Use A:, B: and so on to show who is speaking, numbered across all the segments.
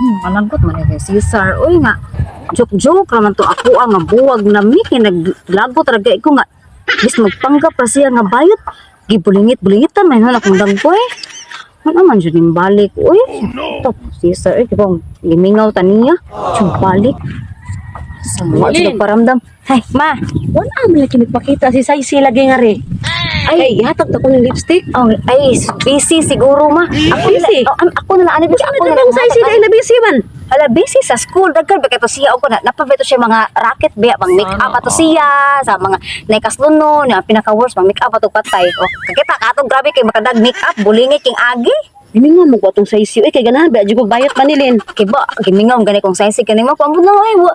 A: Malagot man ni Cesar. Uy nga, joke-joke raman to ako ang nga buwag na mi kay naglagot ra gay ko nga bis magpanggap ra siya nga bayot. Gibulingit-bulingitan man nun akong dagboy. Ano man jud ning balik uy. Top Cesar eh kung gimingaw ta niya. Jud balik. Sa mga
B: Lin.
A: jud paramdam. Hay, ma.
B: Wala man lagi nagpakita si Saisi lagi nga re. Ay, ihatag ta ko ng lipstick.
A: Oh, ay, busy siguro, ma. Ako
B: Busy?
A: na, oh, ako na lang, ano, ako
B: Ano
A: na
B: bang
A: lang.
B: Saisi dahil na busy man?
A: Ala, busy sa school. Daghan ba kay to siya og na napabeto siya mga racket ba pang make up ato siya sa mga naikasluno na pinaka worst pang make up ato patay. Oh, kakita ka ato, grabe kay makadag make up bulingi king agi.
B: Gimingaw mo ko atong Saisi. Uy, kay ganahan ba jud ko bayot manilin.
A: Kay ba gimingaw gani kong saisi kani mo pambud na ay wala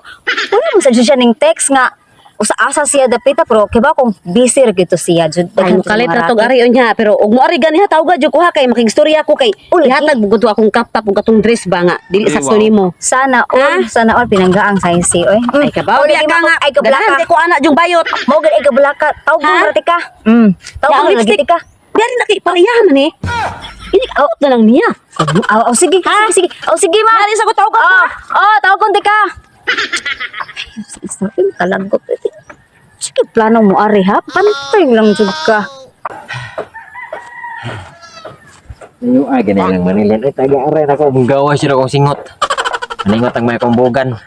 A: mo sa siya ning text nga usa asa siya dapita, pero kay ba kung busy ra gyud to siya jud.
B: Ay,
A: daghan to
B: mukalit
A: mga
B: na tog
A: racket.
B: ari unya, pero og mo ari gani ha, tawga jud ko ha, kay makigstorya ko kay
A: Uli.
B: ihatag bugod to akong kapak ug atong dress ba nga dili
C: Ay,
B: sakto
C: wow.
B: nimo.
A: Sana all, sana all pinanggaang saisi oy.
B: Ay, kabaw
A: Uli,
B: biya
A: di
B: ka
A: mo-
B: nga.
A: Ay kablaka.
B: Ganahan di ko ana jung bayot.
A: Mo gani ay kablaka. Tawag
B: Ha?
A: mo ka. Tawag
B: Ya, ang
A: mo lagi
B: lipstick.
A: ka.
B: Dari na kay pareha man eh. Ini out na lang niya.
A: Oh, oh, sige, sige, sige. Oh, sige, ma.
B: Dari sa ko tawag ka.
A: Oh, oh, tawag konti ka. Ay, talagot. Sige, plano mo, ari, ha? Pantay lang jud ka.
D: Ayo ay gani lang manilin ay taga aray nako gawa siya akong singot. Maningot ang may kumbugan.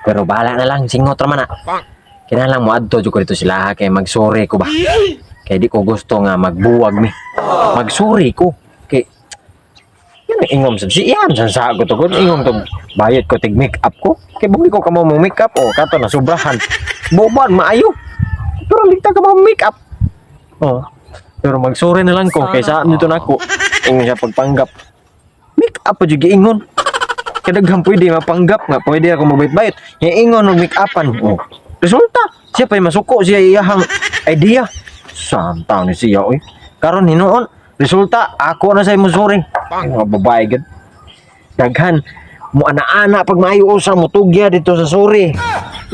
D: Pero bahala na lang singot ra man na. Kinahanglan mo adto jud ko dito sila ha, kay magsuri ko ba. Kay di ko gusto nga magbuwag mi. Magsuri ko kay yan ang ingom sa siya sa sagot ko ingom to bayad ko tig make up ko kay bumi ko kamo mo make up o kato na sobrahan. Boban maayo. Pero ligta ka mo make up. Oh. Pero magsuri na lang ko kaysa dito na ako. Ingon siya pagpanggap. Make up pa jud giingon. Kadaghan pwede mapanggap nga pwede ako magbait-bait. Nga ingon og make upan. Oh. Resulta, siya pa'y masuko siya iyahang idea. Samtaw ni siya oy. Karon hinuon, resulta ako na sa musuri. Ay, mga babae gud. Daghan mo ana-ana pag maayo usa mo tugya dito sa suri.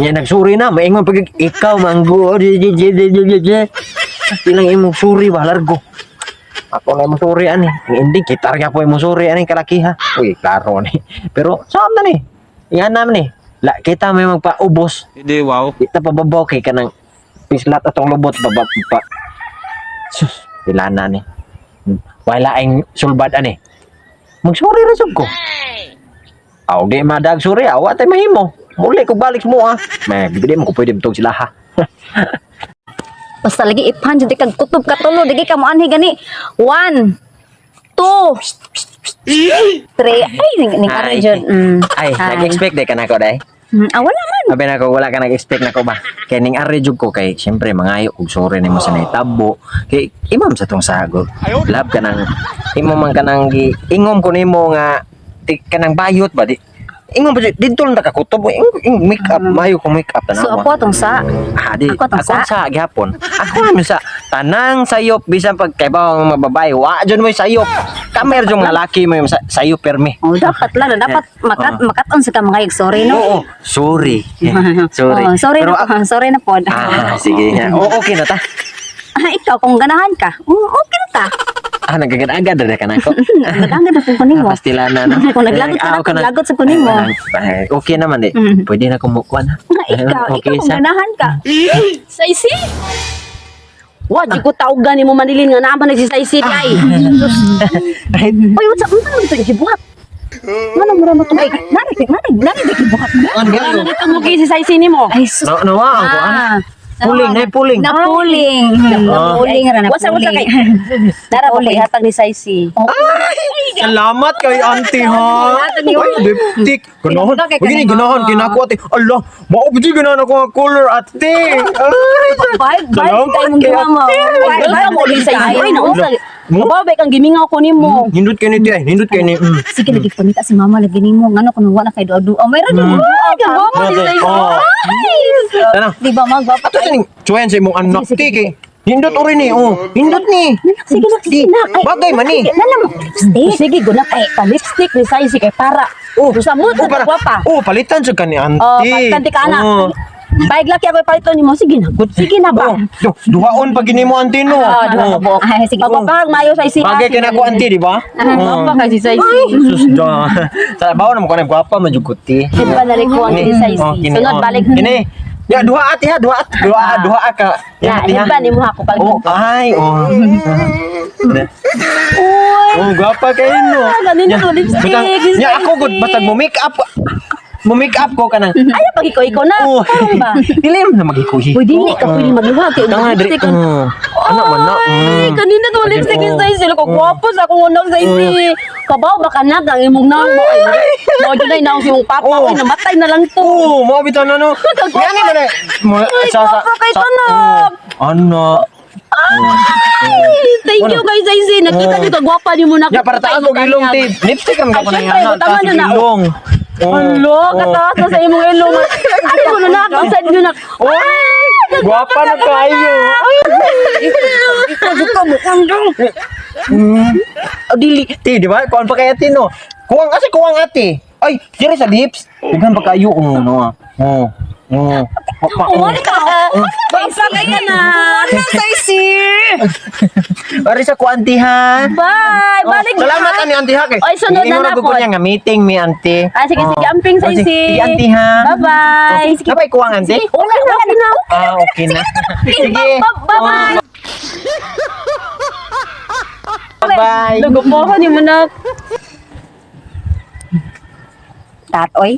D: Nya nagsuri na, maingon pag ikaw manggo. Ilang imong suri ba largo. Ako na imong suri ani. Ang ending kitar ka po imong suri ani kalaki ha. Uy, klaro ni. Pero saan na ni? Yan naman ni. La kita may magpaubos.
C: Hindi, wow.
D: Kita pababaw kay kanang pislat atong lubot baba pa. Sus, pila na ni. Wala ang sulbad ani. Magsuri ra jud ko. Aw, di madag suri, awa tay mahimo. Muli ko balik mo ah. May bibili mo ko pwede mutog sila ha.
A: Basta lagi iphan jud kag kutob katulo digi ka mo anhi gani. One, two, three. Ay, ning ning ari
D: Ay.
A: jud.
D: Ay, nag-expect di ka na ko day.
A: Ah, wala man.
D: Abi na ko wala ka nag-expect na ko ba. Kay ning ari jud ko kay syempre mangayo og sorry nimo sa nahitabo. Kay imam sa tong sago. Love ka nang imo man kanang gi ingom ko nimo nga ti, kanang bayot ba di. Ingom pa jud didto lang ta kakutob ing, ing make up mayo ko make up
A: So
D: tanawa.
A: ako atong sa.
D: Ah, di,
A: Ako atong
D: ako sa gihapon. Ako naman sa tanang sayop bisan pag kay ba ang mga babae, wa jud mo sayop. Kamer jud mga laki mo yung sayop permi.
A: Oh, dapat lang dapat makat makaton sa ka mga sorry no.
D: Oo, sorry. Sorry.
A: Oh, sorry
D: Pero
A: na po. Sorry na po.
D: Ah, sige. Oo, okay na ta.
A: Ah, ikaw kung ganahan ka, okay na ta.
D: Ah, nagagad-agad na ka na ako.
A: Nagagad na po ko nimo.
D: Pastila na, no?
A: Kung naglagot ka
D: Ah,
A: na,
D: okay na.
A: naglagot sa kunin mo.
D: Ay, okay naman eh. Pwede na kumukuha na.
A: Ikaw,
D: okay
A: ikaw kung
D: sa.
A: ganahan ka.
B: Saisi. Wa jud ko tawga nimo manilin nga naa man si Saisi ay. Oy, unsa unsa man to gibuhat?
A: Ngano mo ra mo ay nari nari nari di gibuhat mo.
B: Ano dito mo kay si Saisi nimo?
A: Ay sus.
D: No, nawa ang kuan.
A: Ah,
D: Puling, nay puling.
A: Napuling. Napuling ra
B: Wasa wasa
A: napuling.
B: kay. Dara ba kay hatag ni Saisi?
D: Salamat kay auntie ha. Ay, lipstick. Ganahan.
A: Kay
D: Uy, gini ganahan kinako ate. Allah, mao pa jud ganahan ako nga color ate. Ay,
A: Vibe, vibe
D: Salamat
A: kay mong
D: kay
A: ginawa mo.
D: ate.
A: Vibe,
B: Wala mo ni Saisi. Oy, naunsa.
D: Mo?
B: Ba kang gimingaw ko nimo.
D: Nindot kay ni ti ay, nindot kay ni.
A: Sige lagi pangita si mama lagi nimo ngano kung wala kay duha-duha. Mayroon din duha ka.
D: Grabe. Oh. Tana.
A: Di ba magwapa
D: Ato sa ning tsuwayan sa imong anak ti kay. Nindot ori ni, oh. Nindot ni.
B: Sige na, sige na. Ay,
D: Bagay man ni.
A: Nana mo lipstick.
B: Sige, guna kay pa lipstick ni Saisi kay para.
D: Oh,
B: Sa mo
D: oh, para.
B: gwapa.
D: Oh, palitan sa kani auntie.
B: Oh, palitan ti ka, anak.
D: Oh.
B: Bike laki ako ipalito nimo. Sige na, good. Sige na ba?
D: Oh, duhaon pag gini mo, auntie, no.
B: Ah, duha ka
D: Oh.
B: buok.
A: Ay, sige.
B: Pagpapahag maayo sa isi.
D: Bagay kay na ako, auntie, di ba? Oh.
B: Gwapa kay si Saisi.
D: Sus, da. Sa bawo na mo ko na gwapa man jud ko, ti.
B: Di ba na rin ko ang si Saisi.
D: Oh, kini,
B: Sunod
D: oh.
B: balik.
D: Kini. Ya, duha ate ha, duha ate. Duha, duha ka.
B: Na,
D: Ya, ate, ha.
B: ba nimo ako pag
D: Oh, ay, oh.
B: Uy.
D: Oh, gwapa kayo no.
B: Ah, ganun
D: Ya,
B: to, lipstick,
D: butang- Ya, ako gud batag mo make up. Mo make up ko kanang.
B: Ayaw pag ikaw ikaw na.
D: Oh.
B: Karon ba?
D: Dili man na magikuhi.
B: Uy, dili ka pwede magluha kay
D: Tanga diri.
B: lipstick.
D: Ano man na.
B: Ay, kanina to lipstick ni
D: Oh.
B: Saisi. Ko gwapo sa akong unang Saisi. Kabaw ba ka na ang imong naong mo ay. Mo jud ay naong si imong papa
D: Oh.
B: oy namatay na lang to.
D: Oh, mao bitaw na no. Ngani man na.
B: Ay, gwapa kay tanak.
D: Ano?
B: Ay, thank you kay Saisi. Nakita
D: Oh.
B: niyo kagwapa nimo na.
D: Ya para taas mo ilong ti. Lipstick ang
B: Ay,
D: gapon
B: syempre,
D: na
B: butangan
D: taas
B: na na.
D: ilong. Oh.
B: Alo, kataas na sa imong ilong. Ay, mo na ako sa inyo na.
D: Oy, gwapa na kayo.
A: Ikaw jud ka mukhang dong.
D: Oh, dili. Ti, di ba? Kuan pa kay ate, no? Kuwang, asa kuwang ate? Ay, diri sa lips. Daghan pa kayo. Oh, no. Ah. Oh. Oh. Pa, oh.
B: Wala ka. Gwapa kay na.
A: Saisi.
D: Ari sa ko, auntie, ha?
B: Bye. Balik na.
D: Salamat, ani, auntie, ha? Kay,
B: Oy, sunod na
D: Ingon
B: na
D: ko
B: po.
D: niya nga meeting mi, auntie.
B: Ah, sige, sige. Amping,
D: Oh,
B: Saisi.
D: Sige, auntie, ha?
B: Bye-bye.
D: Sige. Napay kuwang, auntie?
B: Okay na, okay na.
D: Ah, okay na. Sige.
B: Bye-bye.
D: Bye-bye.
B: Lugupohan ni mo na.
A: Tatoy.